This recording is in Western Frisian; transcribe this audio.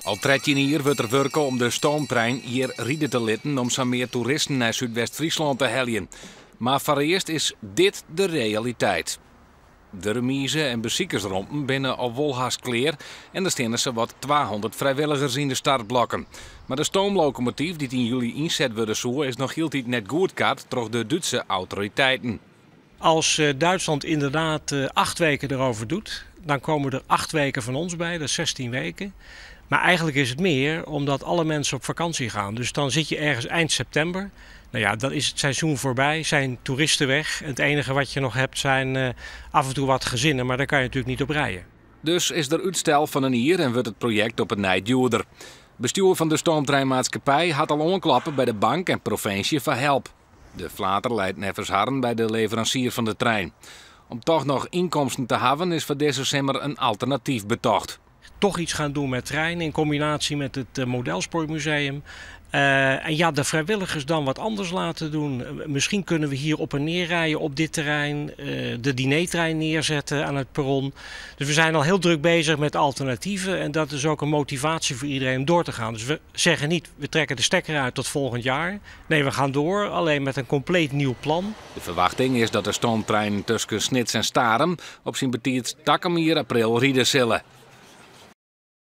Al 13 jier wurdt der wurke om de stoomtrein hjir ride te litten om sa mear toeristen nei Súdwest-Fryslân te heljen. Mar foarearst is dit de realiteit. De remize en besikersromten binne al wol hast klear en der steane sawat 200 frijwilligers yn de startblokken. Mar de stoomlokomotyf dy't yn july ynset wurde soe is noch hieltyd net goedkard troch de Dútske autoriteiten. Als Duitsland inderdaad 8 weken erover doet, dan komen er 8 weken van ons bij, dat is 16 weken. Maar eigenlijk is het meer omdat alle mensen op vakantie gaan. Dus dan zit je ergens eind september. Nou ja, dan is het seizoen voorbij, zijn toeristen weg. En het enige wat je nog hebt zijn af en toe wat gezinnen, maar daar kan je natuurlijk niet op rijden. Dus is der útstel fan in jier en wurdt it projekt op 'e nij djoerder. Bestjoer fan de stoomtreinmaatskippij hat al oankloppe by de bank en provinsje foar help. De flater leit neffens harren by de leveransier fan de trein. Om dochs noch ynkomsten te hawwen is foar dizze simmer in alternatyf betocht. Toch iets gaan doen met treinen in combinatie met het Modelspoormuseum. En ja, de vrijwilligers dan wat anders laten doen. Misschien kunnen we hier op en neer rijden op dit terrein. De dinertrein neerzetten aan het perron. Dus we zijn al heel druk bezig met alternatieven. En dat is ook een motivatie voor iedereen om door te gaan. Dus we zeggen niet, we trekken de stekker uit tot volgend jaar. Nee, we gaan door, alleen met een compleet nieuw plan. De ferwachting is dat de stoomtrein tusken Snits en Starum op syn betiidst takom jier april ride sille.